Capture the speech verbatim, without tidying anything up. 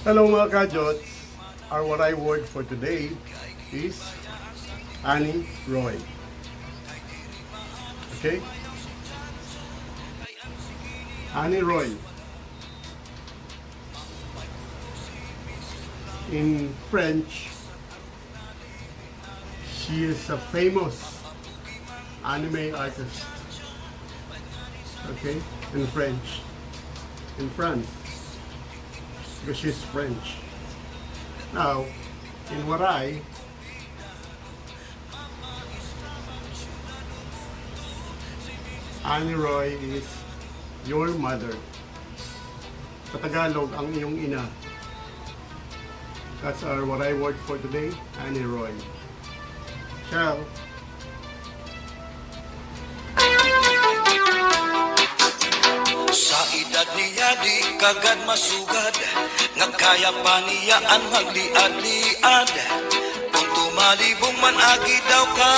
Hello, mga kajots. Our Waray word for today is Annie Roy. Okay? Annie Roy. In French, she is a famous anime artist. Okay? In French. In France. Because she's French. Now, in Waray, Annie Roy is your mother. Sa Tagalog, ang iyong ina. That's our Waray word for today, Annie Roy. Ciao. Sa edad niya di kagad masugad, nga kaya pa niya an magliad-liad. Kon tumalibong man agi daw ka